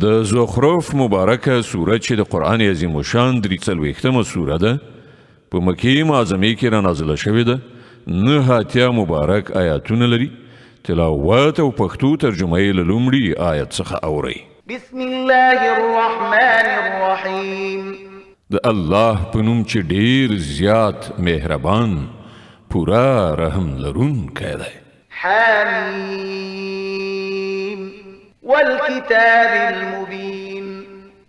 د زخرف مبارکه سوره چې د قرآن عظیم الشان درې څلوېښتمه سوره ده، په مکې معظمې کې را نازله شوې ده، 89 مبارک آیاتونه لري. تلاوت او پښتو ترجمه یې له لومړي آیت څخه اورئ. بسم الله الرحمن الرحیم. د الله په نوم چې ډیر زیات مهربان، پوره رحم لرونکی دی. حامیم والكتاب المبين.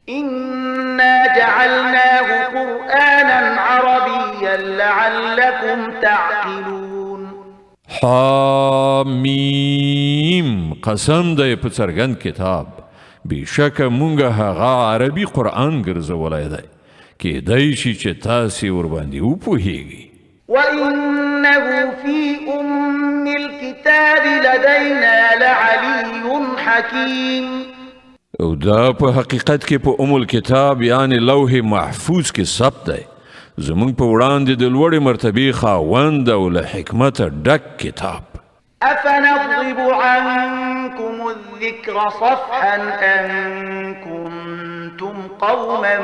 إنا جعلناه قرآنا عربيا لعلكم تعقلون. حامیم، قسم دی په څرګند کتاب، بېشکه مونږ هغه عربي قرآن ګرځولی دی، کېدای شي چې تاسې ورباندې وپوهیږئ. وإنه في أم الكتاب لدينا لعلي حكيم. او دا په حقیقت کې په ام الکتاب یعنی لوح محفوظ کې ثبت دی، زمونږ په وړاندې د لوړې مرتبې خاوند او له حکمته ډک کتاب. أفنضرب عنكم الذكر صفحا أن كنتم قوما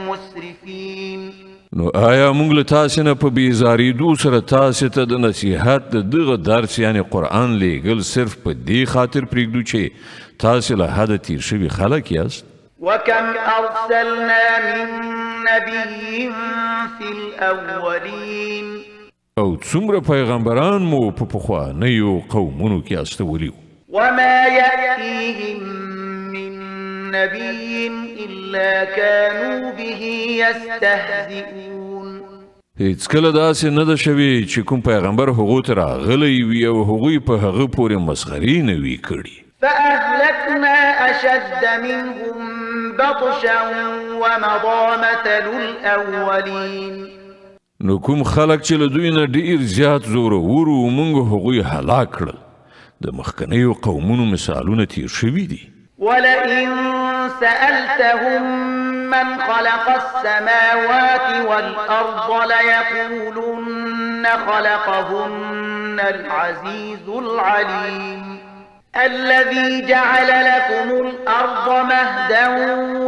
مسرفين. نو آیا مونږ له تاسې نه په بیزاریدو سره تاسې ته د نصیحت د دغه درس یعنی قرآن لیږل صرف په دې خاطر پرېږدو چې تاسې له حده تیر شوي خلک یاست؟ وكم أرسلنا من نبي في الأولين. او څومره پیغمبران مو په پخوانیو قومونو کې استولي وو. وما يأتيهم من نبي إلا كانوا به يستهزئون. هیڅکله داسې نه ده شوې چې کوم پیغمبر هغو ته راغلی وي او هغوی په هغه پورې مسخرې نه وي کړي. فأهلكنا أشد منهم بطشا ومضى مثل الأولين. نو کوم خلک چې له دوی نه ډیر زیات زورور وو، موږ هغوی هلاک کړل. د مخکنیو قومونو مثالونه تیر شوي دي. ولئن سألتهم من خلق السماوات والأرض ليقولن خلقهن العزيز العليم الذي جعل لكم الأرض مهدا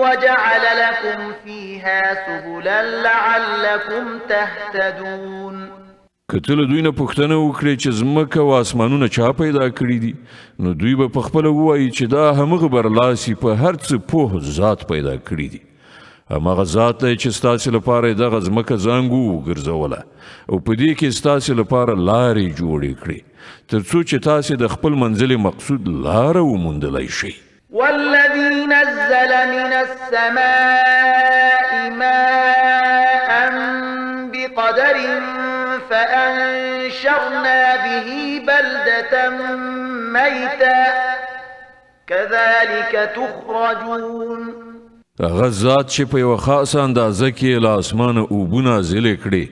وجعل لكم فيها سبلا لعلكم تهتدون. که ته له دوی نه پوښتنه وکړې چې ځمکه او اسمانونه چا پیدا کړي دي، نو دوی به پخپله ووایي چې دا همغه برلاسي په هر څه پوه ذات پیدا کړي دي. همغه ذات دی چې ستاسې لپاره یې دغه ځمکه زانګو وګرځوله او په دې کې ستاسې لپاره لارې جوړې کړې، تر څو چې تاسې د خپل منزل مقصود لاره وموندلی شئ. والذي نزل من السماء ماء بقدر فأنشرنا به بلدة ميتا كذلك تخرجون. هغه ذات چې په یوه خاصه اندازه کې له اسمانه اوبه نازلې کړې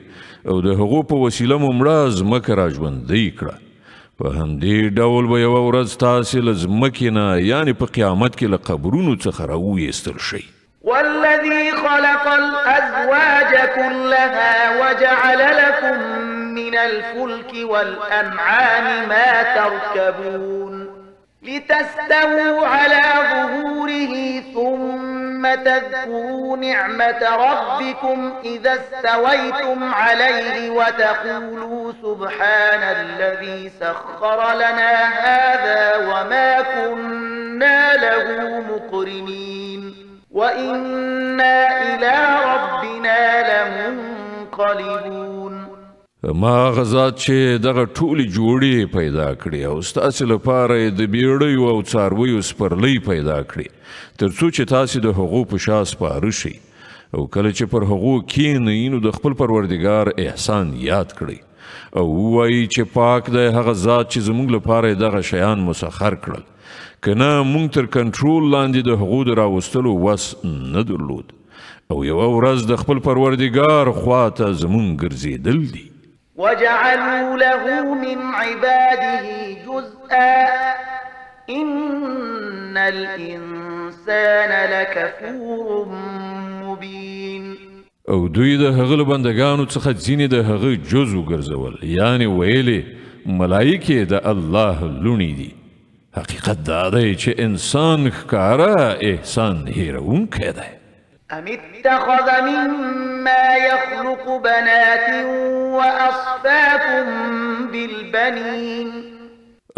او د هغو په وسیله مو مړه ځمکه را ژوندۍ کړه، په همدې ډول به یوه ورځ تاسې له ځمکې نه یعنې په قیامت کې له قبرونو څخه راویستل شئ. والذي خلق الأزواج كلها وجعل لكم من الفلك والأنعام ما تركبون لتستووا على ظهوره ثم تذكروا نعمة ربكم إذا استويتم عليه وتقولوا سبحان الذي سخر لنا هذا وما كنا له مقرنين وإنا إلى ربنا لمنقلبون. ما هغه ذات چې دغه ټولې جوړې پیدا کړې او ستاسې لپاره یې د بیړیو او څارویو سپرلۍ پیدا کړې، تر څو چې تاسې د هغو په شا سپاره شئ او کله چې پر هغو کښېنئ نو د خپل پروردګار احسان یاد کړئ او ووایئ چې پاک دی هغه ذات چې زموږ لپاره یې دغه شیان مسخر کړل، که نه موږ تر کنټرول لاندې د هغو د راوستلو وس نه درلود او یوه ورځ د خپل پروردګار خواته زموږ ګرځېدل دي. وجعلوا له من عباده جزءا إن الإنسان لكفور مبين. او دوی د هغه له بندګانو څخه ځینې د هغه جز وګرځول، یعنې ویلې ملایکې د الله لوڼې دي. حقیقت دا دی چې انسان ښکاره احسان هیرونکی دی. ام اتخذ مما يخلق بنات واصفاكم بالبنين؟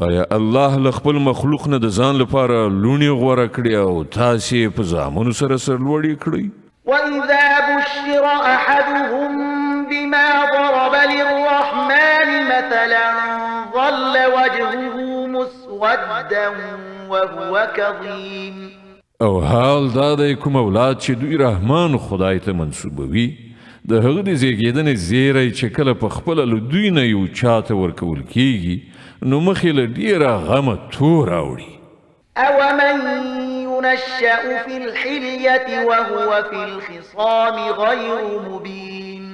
آیا الله له خپل مخلوق نه د ځان لپاره لوڼې غوره کړې او تاسې په زامنو سره سرلوړي کړئ؟ وإذا بشر أحدهم بما ضرب للرحمن مثلا ظل وجهه مسودا وهو كظيم. او حال دا دی کوم اولاد چې دوی رحمان خدای ته منسوبوي، د هغه د زیږېدنې زیری چې کله په خپله له دوی نه یو چاته ورکول کیږي، نو مخ یې له ډېره غمه تور اوړي. أومن ينشأ في الحلية وهو في الخصام غير مبين؟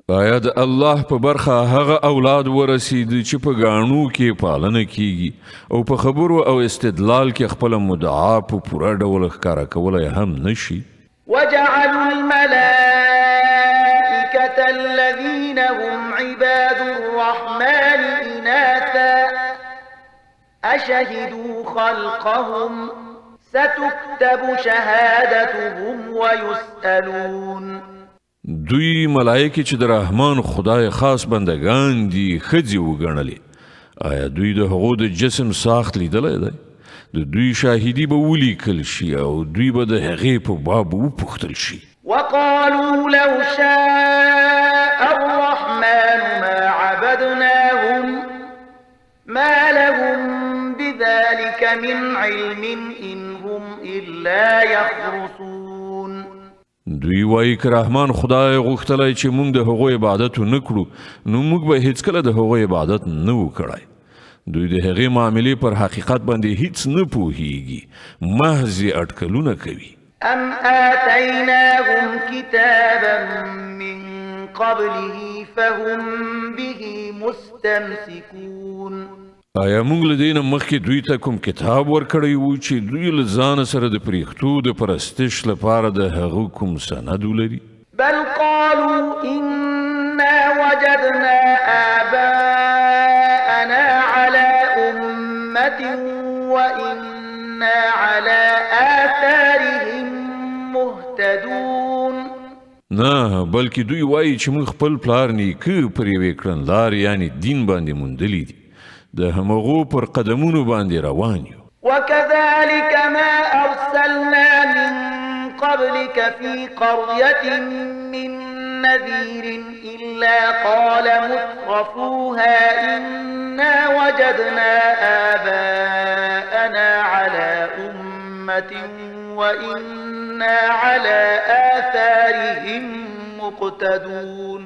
آیا د الله په برخه هغه اولاد ورسید چې په ګاڼو کې پالنه کیږي او په خبرو او استدلال کې خپله مدعا په پوره ډول ښکاره کولی هم نشي؟ وجعلوا الملائكة الذين هم عباد الرحمن إناثا أشهدوا خلقهم ستكتب شهادتهم ويسألون. دوی ملائکې چې د رحمان خدای خاص بندگان دي ښځې وګڼلې. آیا دوی د هغو د جسم ساخت لیدلی دی؟ د دوی شاهدي به ولیکل شي او دوی به د هغې په باب وپوښتل شي. وقالوا لو شاء الرحمن ما عبدناهم ما لهم بذلك من علم إن هم إلا يخرصون. دوی وایي که رحمان خدای غوښتلی چې موږ د هغو عبادت ونه کړو، نو موږ به هیڅکله د هغو عبادت نه وو کړی. دوی د هغې معاملې پر حقیقت باندې هیڅ نه پوهیږي، محض یې اټکلونه کوي. ام آتیناهم کتابا من قبله فهم به مستمسکون. آیا موږ له دې نه مخکې دوی ته کوم کتاب ورکړی وو چې دوی له ځانه سره د پرېښتو د پرستش لپاره د هغه کوم سند ولري؟ بل قالوا إنا وجدنا آباءنا على أمة وإنا على آثارهم مهتدون. نه، بلکې دوی وایي چې موږ خپل پلار نیکه پر یوې کړنلارې یعنې دین باندې موندلي دي، د همغو پر قدمونو باندې روان یو. وكذلك ما أرسلنا من قبلك في قرية من نذير إلا قال مترفوها إنا وجدنا آباءنا على أمة وإنا على آثارهم مقتدون.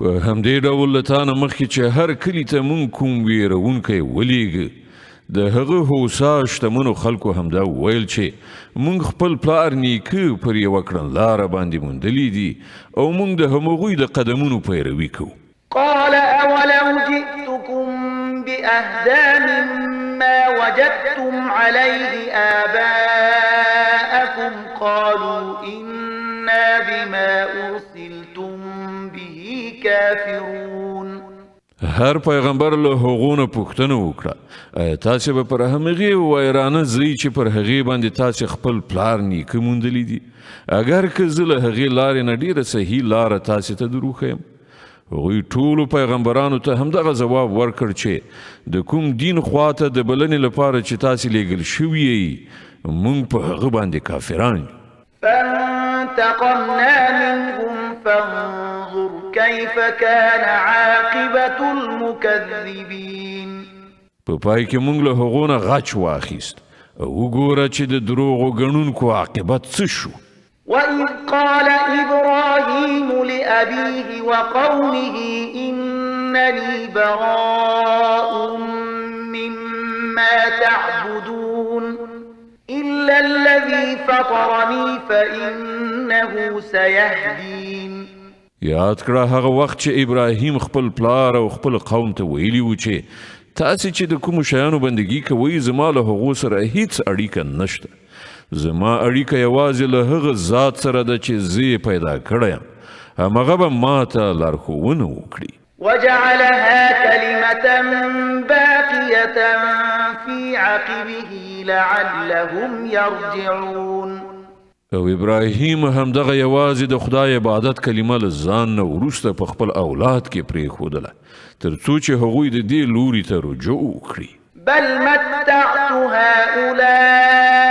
په همدې ډول له تا نه مخکې چې هر کلي ته مونږ کوم ویرونکی ولیږه، د هغه هوسا شتمنو خلکو همدا وویل چې مونږ خپل پلار نیکه پر یوه کړنلاره باندې موندلي دي او مونږ د همغوی د قدمونو پیروي کوو. قال أولو جئتكم بأهدى مما وجدتم عليه آباءكم قالوا إنا بما أرسلتم به كافرون. هر پیغمبر له هغو نه پوښتنه وکړه، آیا تاسې به پر همغې ویرانه ځئ چې پر هغې باندې تاسې خپل پلار نیکه موندلي دي؟ اګر که زه له هغې لارې نه ډېره صحیح لاره تاسې ته در وښیم. هغوی ټولو پیغمبرانو ته همدغه ځواب ورکړ چې د کوم دین خواته د بلنې لپاره چې تاسې لیږل شوي یئ، موږ په هغه باندې کافران یو. فانتقمنا منهم فانظر كيف كان عاقبة المكذبين. په پای کې موږ له هغو نه غچ واخیست او وګوره چې د دروغو ګڼونکو عاقبت څه شو. وإذ قال إبراهيم لأبيه وقومه إنني براء مما تعبدون إلا الذي فطرني فإنه سيهدين. یاد کړه هغه وخت چې ابراهیم خپل پلار او خپل قوم ته ویلي وو چې تاسې چې د کومو شیانو بندګي کوئ زما له هغو سره هیڅ اړیکه نشته، زما اړیکه یوازې له هغه ذات سره ده چې زه یې پیدا کړی یم، همغه به ما ته لارښوونه وکړي. وجعلها كلمة باقية في عقبه لعلهم يرجعون. او ابراهیم هم دغه یوازې د خدای عبادت کلمه له ځان نه وروسته په خپل اولاد کې پرېښودله، تر څو چې هغوی د دې لوري ته رجوع وکړي. بل متعت هؤلاء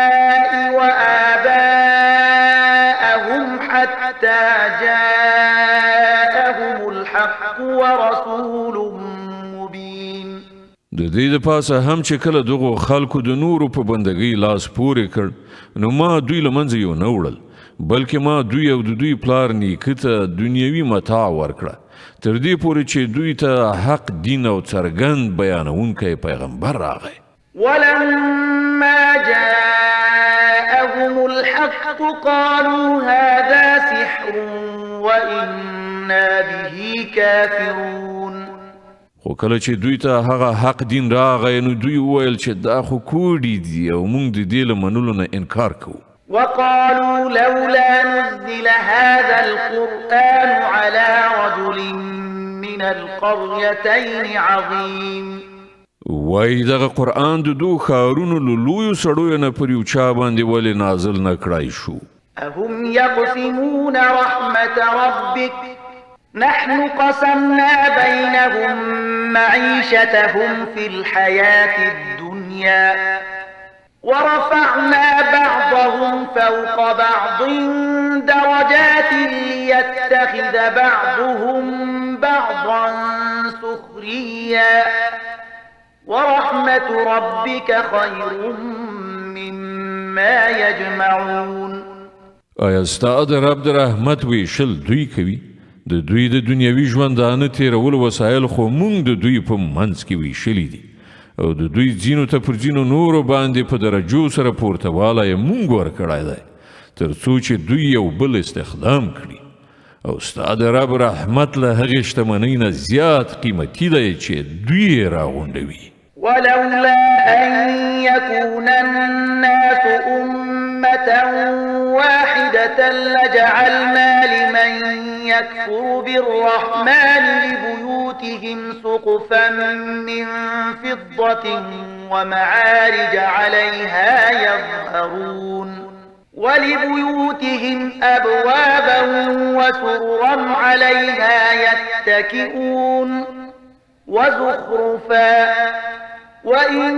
وآباءهم حتى جاءهم الحق ورسول مبين. د دې د پاسه هم چې کله دغو خلکو د نورو په بندګۍ لاس پورې کړ، نو ما دوی له منځه یو نه وړل، بلکې ما دوی او د دوی پلار نیکه ته دنیوي متاع ورکړه، تر دې پورې چې دوی ته حق دین او څرګند بیانونکی پیغمبر راغی. ولما جاءهم الحق قالوا هذا سحر وإنا به كافرون. خو کله چې دوی ته هغه حق دین راغی، نو دوی وویل چې دا خو کوډې دي او موږ د دې له منلو نه انکار کوو. وقالوا لولا نزل هذا القرآن على رجل من القريتين عظيم. وایي دغه قرآن د دوو ښارونو له لویو سړیو نه پر یو چا باندې ولې نازل نه کړای شو؟ أهم يقسمون رحمة ربك نحن قسمنا بينهم معيشتهم في الحياة الدنيا ورفعنا بعضهم فوق بعض درجات ليتخذ بعضهم بعضا سخريا ورحمة ربك خير مما يجمعون. آیا ستا د رب د رحمت ویشل دوی کوي؟ د دوی د دنیوي ژوندانه تېرولو وسایل خو موږ د دوی په منځ کې ویشلي دي، او د دوی ځینو ته پر ځینو نورو باندې په درجو سره پورته والی یې موږ ورکړی دی، تر څو چې دوی یو بل استخدام کړي. او ستا د رب رحمت له هغې شتمنۍ نه زیات قیمتي دی چې دوی یې راغونډوي. ولولا أن يكون الناس أمة واحدة لجعلنا لمن يكفر بالرحمن لبيوتهم سقفا من فضة ومعارج عليها يظهرون ولبيوتهم أبوابا وسررا عليها يتكئون وزخرفا وإن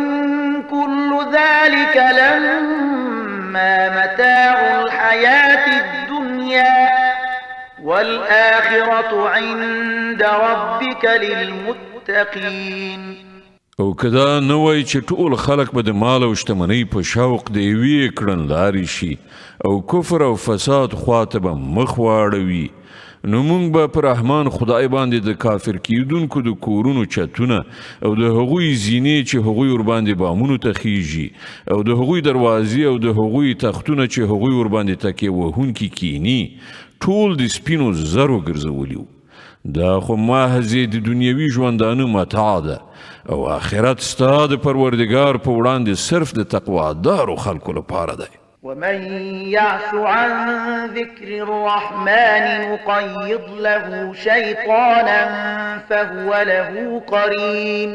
كل ذلك لما متاع الحياة الدنيا والآخرة عند ربك للمتقين. او که دا نه وای چې ټول خلک به د مال او شتمنۍ په شوق د یوې کړنلارې شي او کفر او فساد خواته به مخ واړوي، نو موږ به پر رحمان خدای باندې د کافر کیدونکو د کورونو چتونه او د هغوی زینې چې هغوی ورباندې بامونو ته خیژي او د هغوی دروازې او د هغوی تختونه چې هغوی ورباندې تکیه وهونکي کیني، ټول د سپینو زرو ګرځولي وو. دا خو محض د دنیوي ژوندانه متاع ده، او آخرت ستا د پروردګار په وړاندې صرف د تقوادارو خلکو لپاره دی. ومن يعش عن ذكر الرحمن نقيض له شيطانا فهو له قرين.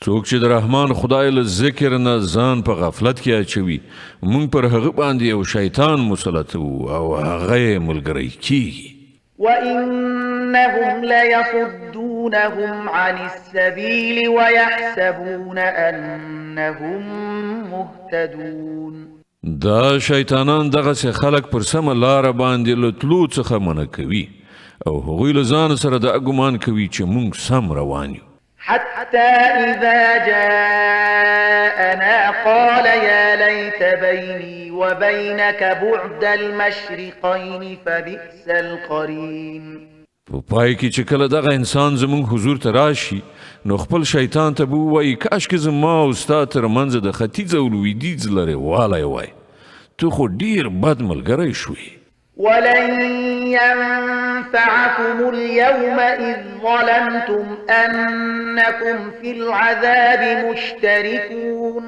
څوک چې د رحمان خدای له ذکر نه ځان په غفلت کې اچوي، موږ پر هغه باندې یو شیطان مسلطوو او هغه یې ملګری کیږي. وإنهم ليصدونهم عن السبيل ويحسبون أنهم مهتدون. دا شیطانان دغسې خلک پر سمه لاره باندې له تلو څخه منع کوي، او هغوی له ځان سره دا ګمان کوي چې موږ سم روان یو. حتى إذا جاءنا قال يا ليت بيني وبينك بعد المشرقين فبئس القرين. په پای کې چې کله دغه انسان زموږ حضور ته راشي، نو خپل شیطان ته به ووایي کاشکې زما او ستا تر منځ د ختیځ او لویدیځ لرې والی وای، ته خو ډیر بد ملګری شوې. ولن ينفعكم اليوم إذ ظلمتم أنكم في العذاب مشتركون.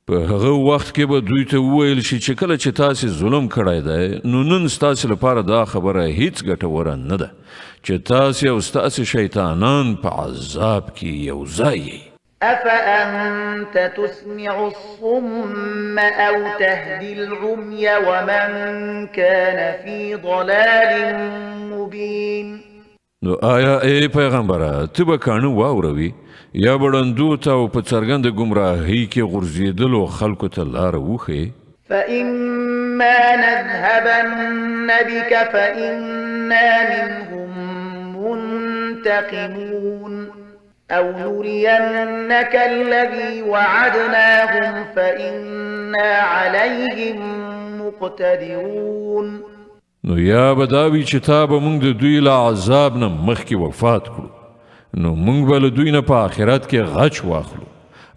په هغه وخت کې به دوی ته وویل شي چې کله چې تاسې ظلم کړی دی، نو نن ستاسې لپاره دا خبره هیڅ ګټوره نه ده چې تاسې او ستاسې شیطانان په عذاب کې یو ځای یئ. أفأنت تسمع الصم أو تهدي العمي ومن كان في ضلال مبين؟ نو آیا ای پیغمبره، ته به کاڼه واوروي یا به ړندو ته او په څرګنده ګمراهۍ کې غورځېدلو خلکو ته لاره وښیې؟ فإما نذهبن بك فإنا منهم منتقمون أو نرينك الذي وعدناهم فإنا عليهم مقتدرون. نو یا به دا وي چې تا به موږ د دوی له عذاب نه مخکې وفات کړو، نو موږ به له دوی نه په آخرت کې غچ واخلو،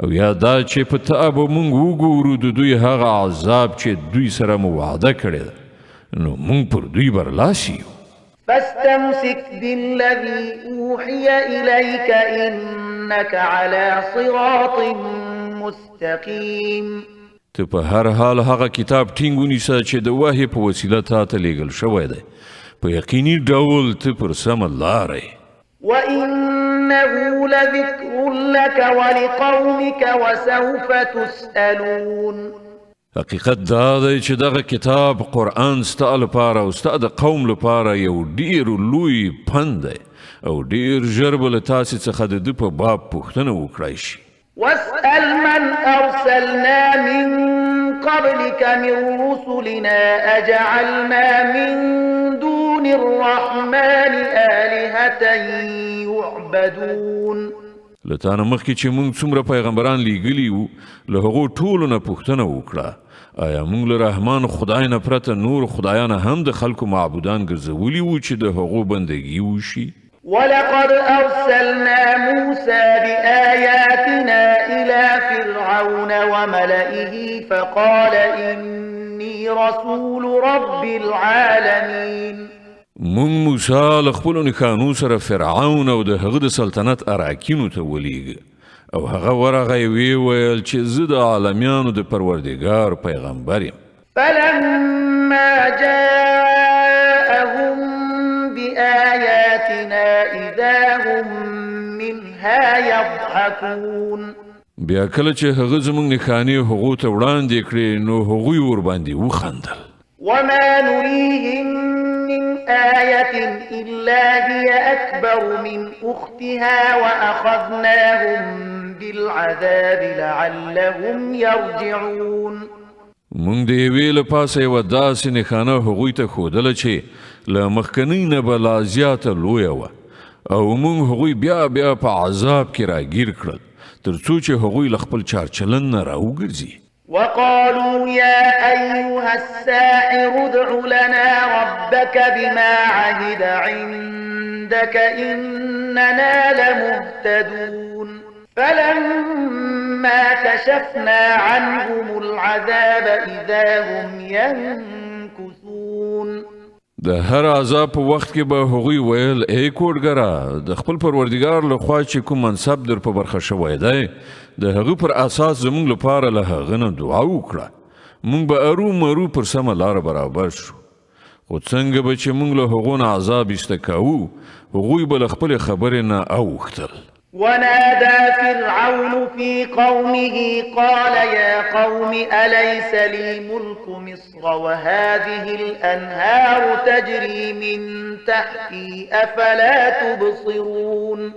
او یا دا چې په تا به موږ وګورو د دوی هغه عذاب چې دوی سره مو وعده کړې ده، نو موږ پر دوی برلاسي یو. فاستمسك بالذي أوحي إليك إنك على صراط مستقيم. ته په هر حال هغه کتاب ټینګ ونیسه چې د وحی په وسیله تا ته لیږل شوی دی، په یقیني ډول ته پر سمه لاره یې. وإنه لذكر لك ولقومك وسوف تسألون. حقیقت دا دی چې دغه کتاب قرآن ستا لپاره او ستا د قوم لپاره یو ډیر لوی پند دی، او ډیر ژر به له تاسې څخه د ده په باب پوښتنه وکړای شي. واسأل من أرسلنا من قبلك من رسلنا أجعلنا من دون الرحمن آلهة يعبدون. له تا نه مخکې چې موږ څومره پیغمبران لیږلي وو، له هغو ټولو نه پوښتنه وکړه، آیا موږ له رحمان خدای نه پرته نور خدایان هم د خلکو معبودان ګرځولي وو چې د هغو بندګي وشي؟ ولقد أرسلنا موسى بآياتنا إلى فرعون وملئه فقال إني رسول رب العالمين. موږ موسی له خپلو نښانو سره فرعون او د هغه د سلطنت اراکینو ته ولیږه، او هغه ورغی ویې ویل چې زه د عالمیانو د پروردګار پیغمبر یم. فلما جاءهم بآياتنا إذا هم منها يضحكون. بیا کله چې هغه زموږ نښانې هغو ته وړاندې کړې، نو هغوی ورباندې وخندل. وما نريهم من آية إلا هي أكبر من أختها وأخذناهم بالعذاب لعلهم يرجعون. موږ د یوې له پاسه یوه داسې نښانه هغوی ته ښودله چې له مخکنۍ نه به لا زیاته لویه وه، او موږ هغوی بیا بیا په عذاب کې راګیر کړل تر څو چې هغوی له خپل چارچلن نه راوګرځي. وقالوا يا أيها الساحر ادع لنا ربك بما عهد عندك إننا لمهتدون. فلما كشفنا عنهم العذاب إذا هم ينكثون. د هر عذاب په وخت کې به هغوی ویل، ای کوډګره، د خپل پروردګار له خوا چې کوم منصب در په برخه شوی دی، د هغه پر اساس زموږ لپاره له هغه نه دعا وکړه، موږ به ارو مرو پر سمه لاره برابر شو. خو څنګه به چې موږ له هغو نه عذاب ایسته کوو، هغوی به له خپلې خبرې نه اوښتل. ونادى فرعون في قومه قال يا قوم أليس لي ملك مصر وهذه الأنهار تجري من تحتي أفلا تبصرون.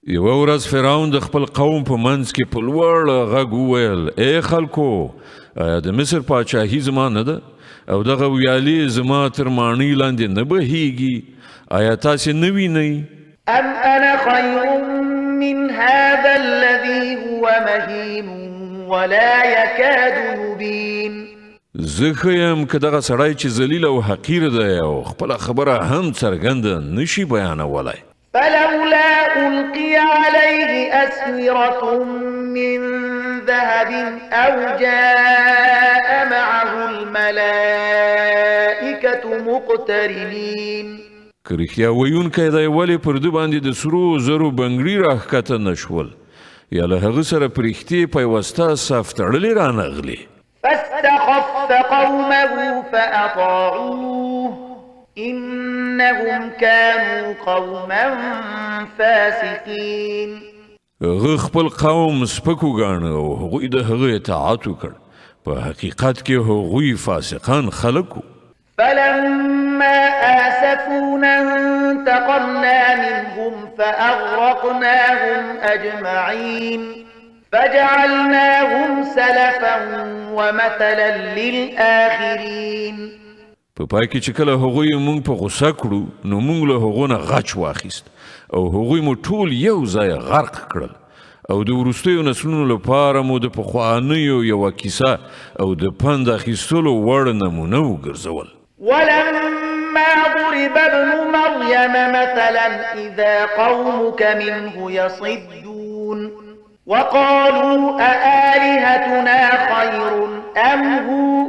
یوه ورځ فرعون د خپل قوم په منځ کې په لوړ غږ وویل، ای خلکو، آیا د مصر پاچاهي زما نه ده او دغه ویالې زما تر ماڼۍ لاندې نه بهیږي؟ آیا تاسې نه وینئ؟ أم أنا خير من هذا الذي هو مهين ولا يكاد يبين. زه ښه یم که دغه سړی چې ذلیل او حقیر دی او خپله خبره هم څرګنده نشي بیانولی. فلولا ألقي عليه أسورة من ذهب أو جاء معه الملائكة مقترنين. که رښتیا ویونکی دی، ولې پر ده باندې د سرو زرو بنګړي راښکته نه شول، یا له هغه سره پرښتې پیوسته صف تړلې رانغلې؟ فاستخف قومه فأطاعوه إنهم كانوا قوما فاسقين. هغه خپل قوم سپک وګاڼه او هغوی د هغه اطاعت وکړ. په حقیقت کې هغوی فاسقان خلک وو. فلما آسفونا انتقمنا منهم فأغرقناهم أجمعين فجعلناهم سلفا ومثلا للآخرين. په پای کې چې کله هغوی مونږ په غوسه کړو، نو مونږ له هغو نه غچ واخیست او هغوی مو ټول یو ځای غرق کړل، او د وروستیو نسلونو لپاره مو د پخوانیو یوه کیسه او د پند اخیستلو وړ نمونه وګرځول. ولما ضرب ابن مريم مثلا إذا قومك منه يصدون وقالوا أآلهتنا خير أم هو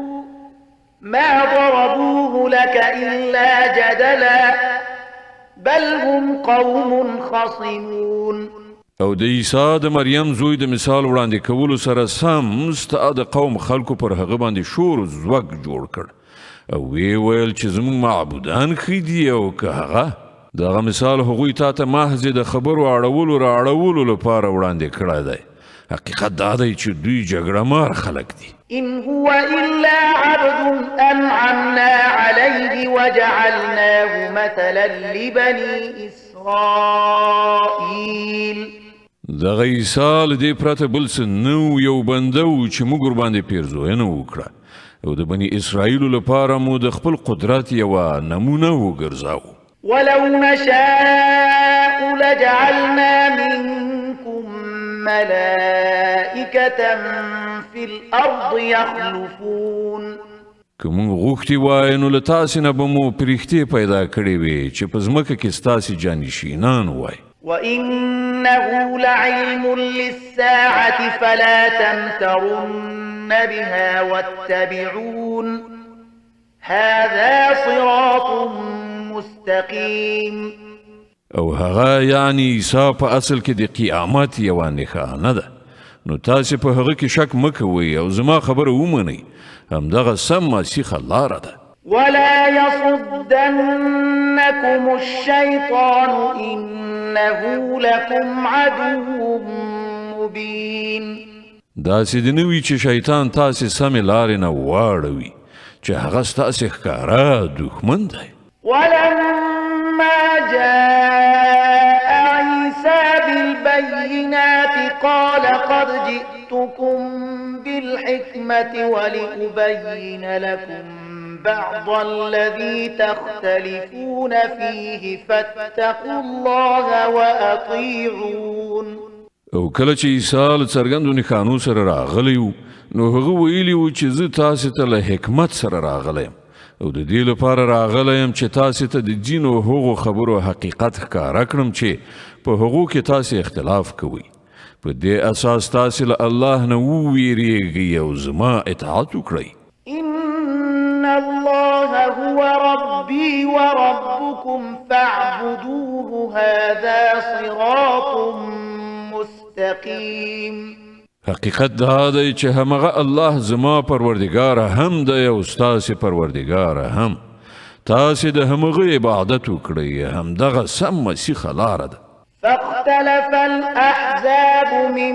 ما ضربوه لك إلا جدلا بل هم قوم خصمون. او د عیسی د مریم زوی د مثال وړاندې کولو سره سم ستا د قوم خلکو پر هغه باندې شور و ځوږ جوړ کړ او ویې ویل چې زموږ معبودان ښه دي او که هغه. دغه مثال هغوی تا ته محض د خبرو اړولو را اړولو لپاره وړاندې کړی دی. حقیقت دا دی چې دوی جګړه مار خلک دي. إن هو إلا عبد أنعمنا عليه وجعلناه مثلا لبني إسرائيل. دغه عیسی له دې پرته بل څه نه و، یو بنده و چې موږ ورباندې پیرزوینه وکړه او د بني اسرائیلو لپاره مو د خپل قدرت یوه نمونه وګرځاوه. ولو نشاء لجعلنا منكم ملائكة في الأرض يخلفون. که موږ غوښتي وای نو له تاسې نه به مو پرښتې پیدا کړې وې چې په ځمکه کې ستاسې جانشینان وای. وإنه لعلم للساعة فلا تمترن بها واتبعون هذا صراط مستقيم. او هغه یعنی عیسی په اصل کې د قیامت یوه نښانه ده، نو تاسې په هغه کې شک مه کوئ او زما خبره ومنئ، همدغه سمه سیخه لاره ده. ولا يصدنكم الشيطان إنه لكم عدو مبين. داسې دې نه وي چې شیطان تاسې سمې لارې نه واړوي، چې هغه ستاسې ښکاره دښمن دی. ولما جاء عيسى بالبينات قال قد جئتكم بالحكمة ولأبين لكم بعض الذي تختلفون فيه فاتقوا الله وأطيعون. او کله چې عیسی له څرګندو نښانو سره راغلی و، نو هغه ویلي و چې زه تاسې ته له حکمت سره راغلی یم او د دې لپاره راغلی یم چې تاسې ته د ځینو هغو خبرو حقیقت ښکاره کړم چې په هغو کې تاسې اختلاف کوئ. په دې اساس تاسې له الله نه وویریږئ او زما اطاعت وکړئ. إن الله هو ربي وربكم فاعبدوه هذا صراط مستقيم. حقیقت دا دی چې همغه الله زما پروردګار هم دی او ستاسې پروردګار هم. تاسې د همغه عبادت وکړئ، همدغه سمه سیخه لاره ده. فاختلف الأحزاب من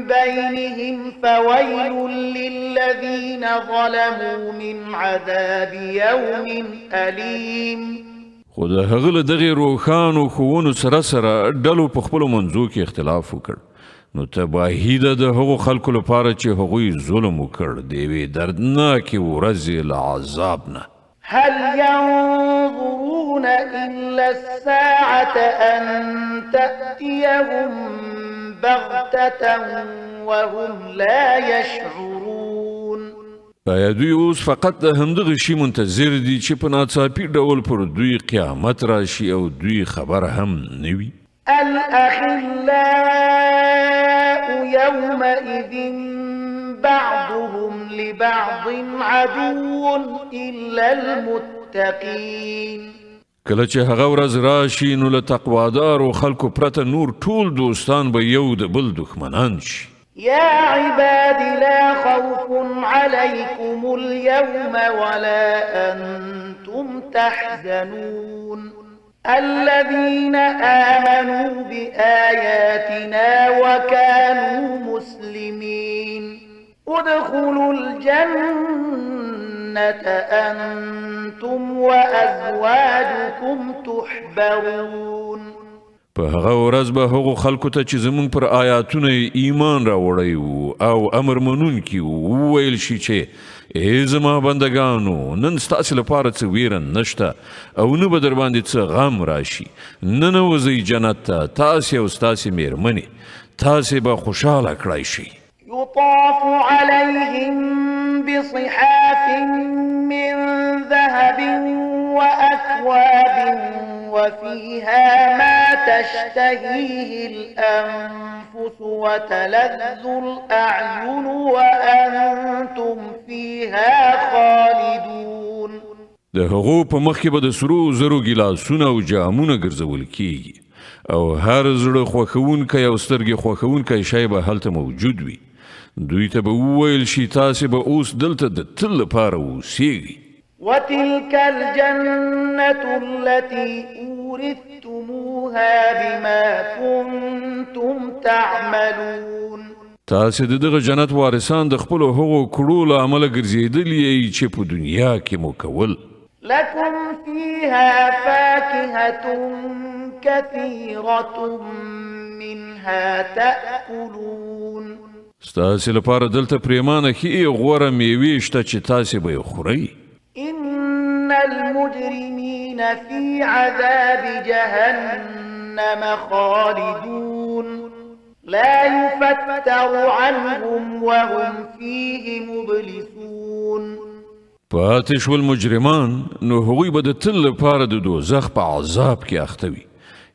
بينهم فويل للذين ظلموا من عذاب يوم أليم. خو د هغه له دغې روښانو ښوونو سره سره ډلو په خپلو منځو کې اختلاف وکړ، نو تباهي ده د هغو خلکو لپاره چې هغوی ظلم وکړ د یوې دردناکې ورځې له عذاب نه. هل ينظرون إلا الساعة أن تأتيهم بغتة وهم لا يشعرون. آیا دوی اوس فقط د همدغه شي منتظر دي چې په ناڅاپي ډول پر دوی قیامت راشي او دوی خبر هم نه وي؟ الأخلاء يومئذ بعضهم لبعض عدو إلا المتقين. کله چې هغه ورځ راشي نو له تقوادارو خلکو پرته نور ټول دوستان به یو د بل دښمنان شي. يا عباد لا خوف عليكم اليوم ولا أنتم تحزنون. الذين آمنوا بآياتنا وكانوا مسلمين ادخلوا الجنة أنتم وأزواجكم تحبرون. په هغه ورځ به هغو خلکو ته چې زمونږ پر آیاتونو ایمان راوړی وو او امر منونکي وو وویل شي چې ای زما بندګانو، نن ستاسې لپاره څه ویره نشته او نه به در باندې څه غم راشي. ننوځئ جنت ته، تاسې او ستاسې میرمنې، تاسې به خوشحاله کړای شئ. يطاف عليهم بصحاف من ذهب وأكواب وفيها ما تشتهيه الأنفس وتلذ الأعين وأنتم فيها خالدون. د هغو په مخ کې به د سرو زرو ګیلاسونه او جامونه ګرځول کیږي او هر زړه خوښوونکی او سترګې خوښوونکی شی به هلته موجود وي. دوی ته به وویل شي تاسې به اوس دلته د تل لپاره اوسیږئ. وتلك الجنة التي أورثتموها بما كنتم تعملون. تاسې د دغه جنت وارثان د خپلو هغو کړو له امله ګرځېدلي یئ چې په دنیا کې مو کول. لكم فيها فاكهة كثيرة منها تأكلون. ستاسې لپاره دلته پریمانه ښې غوره میوې شته چې تاسې به یې خورئ. إن المجرمين في عذاب جهنم خالدون لا يفتر عنهم وهم فيه مبلسون. پاتې شول مجرمان، نو هغوی به د تل لپاره د دوزخ په عذاب کې اخته وي.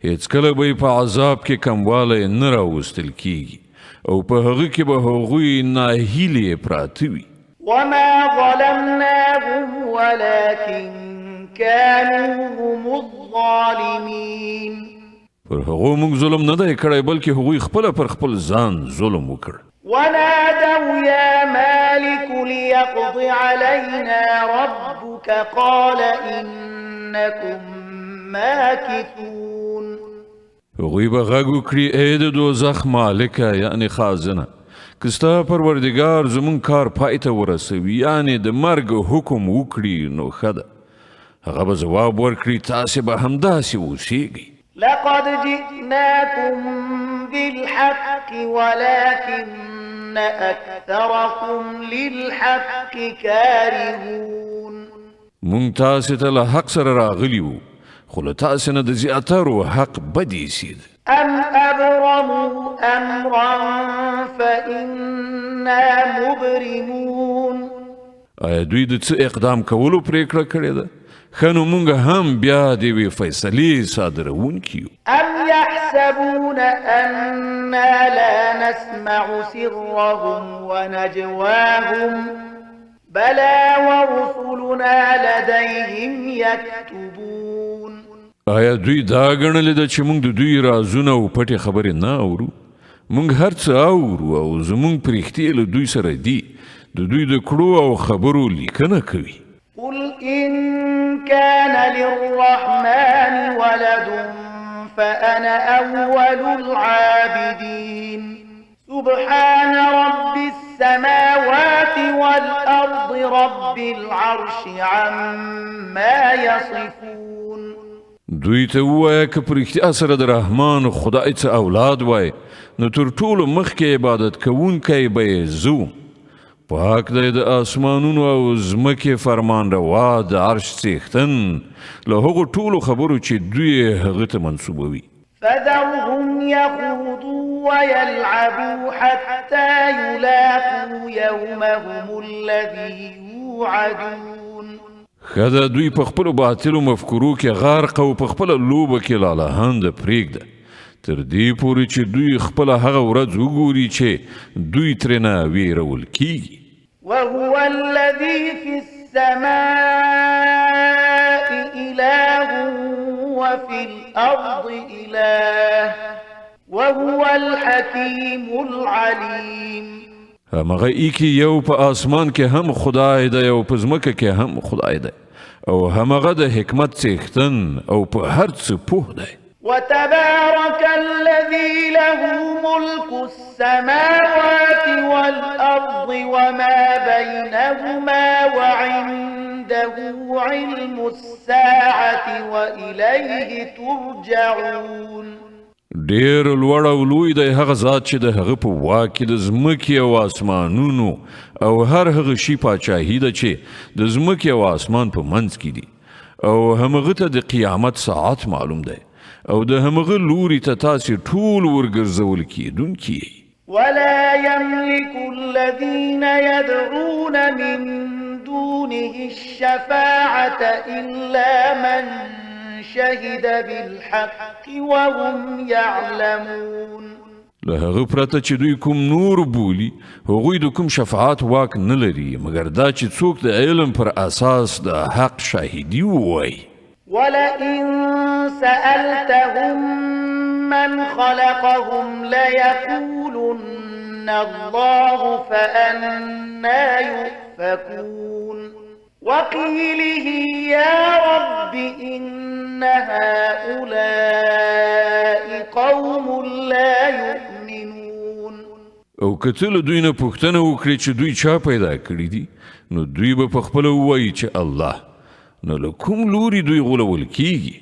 هیڅکله به یې په عذاب کې کموالی نه راوستل کیږي او په هغه کې به هغوی ناهیلې پراته وي. وما ظلمناهم ولكن كانوا هم الظالمين. پر هغو موږ ظلم نه دی کړی، بلکې هغوی خپله پر خپل ځان ظلم وکړ. ونادوا يا مالك ليقض علينا ربك قال إنكم ماكثون. هغوی به غږ وکړي ای د دوزخ مالکه، یعنې خازنه، که ستا پروردګار زموږ کار پای ته ورسوي، یعنې د مرګ حکم وکړي، نو ښه ده. هغه به ځواب ورکړي تاسې به همداسې اوسیږئ. لقد جئناكم بالحق ولكن أكثركم للحق كارهون. مونږ تاسې ته له حق سره راغلي وو، خو له تاسې نه د زیاترو حق بد ایسېد. أم أبرموا أمرا فإنا مبرمون. آیا دوی د څه اقدام کولو پرېکړه کړې ده؟ ښه نو مونږ هم بیا د یوې فیصلې صادروونکي یو. أم يحسبون أنا لا نسمع سرهم ونجواهم بلى ورسلنا لديهم يكتبون. آیا دوی دا ګڼلې ده چې موږ د دوی رازونه او پټې خبرې نه اورو؟ موږ هر څه اورو او زموږ پرښتې له دوی سره دي، د دوی د کړو او خبرو لیکنه کوي. قل إن كان للرحمن ولد فأنا أول العابدين. سبحان رب السماوات والأرض رب العرش عما يصفون. دوی ته ووایه که په رښتیا سره د رحمان خدای څه اولاد وای، نو تر ټولو مخکې عبادت کوونکی به یې زه وم. پاک دی د آسمانونو او ځمکې فرمان روا، د عرش څښتن، له هغو ټولو خبرو چې دوی یې هغه ته منسوبوي. فذرهم يخوضوا ويلعبوا حتى يلاقوا يومهم الذي يوعدون. ښه ده دوی په خپلو باطلو مفکورو کې غرق او په خپله لوبه کې لالهانده پرېږده، تر دې پورې چې دوی خپله هغه ورځ وګوري چې دوی ترېنه ویرول کیږي. وهو الذي في السماء إله وفي الأرض إله وهو الحكيم العليم. همغه ایکي یو په آسمان کې هم خدای دی او په ځمکه کې هم خدای دی او همغه د حکمت څښتن او په هر څه پوه دی. وتبارك الذي له ملك السماوات والأرض وما بينهما وعنده علم الساعة وإليه ترجعون. ډیر لوړ او لوی دی هغه ذات چې د هغه په واک کې د ځمکې او آسمانونو او هر هغه شي پاچاهي ده چې د ځمکې او آسمان په منځ کې دي، او همغه ته د قیامت ساعت معلوم دی، او د همغه لوري ته تاسې ټول ورګرځول کېدونکي یئ. ولا يملك الذين يدعون من دونه الشفاعة إلا من شهد بالحق وهم يعلمون. له هغه پرته چې دوی کوم نور بولي، هغوی د کوم شفاعت واک نه لري، مګر دا چې څوک د علم پر اساس د حق شاهدي ووایي. ولئن سألتهم من خلقهم ليقولن الله فأنا يؤفكون. وقيله يا رب إن هؤلاء قوم لا يؤمنون. او که ته له دوی نه پوښتنه وکړې چې دوی چا پیدا کړي دي، نو دوی به په خپله ووایي چې الله. نو له کوم لوري دوی غولول کیږي؟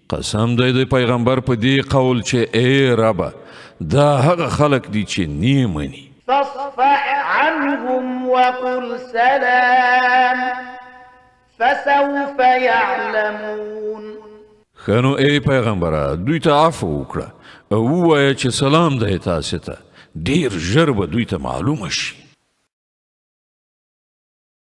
قسم دی د پیغمبر په دې قول چې ای ربه، دا هغه خلک دي چې نه مني. فاصفح عنهم وقل سلام فسوف يعلمون. ښه نو ای پیغمبره، دوی ته عفو وکړه او ووایه چې سلام دی تاسې ته، ډیر ژر به دوی ته معلومه شي.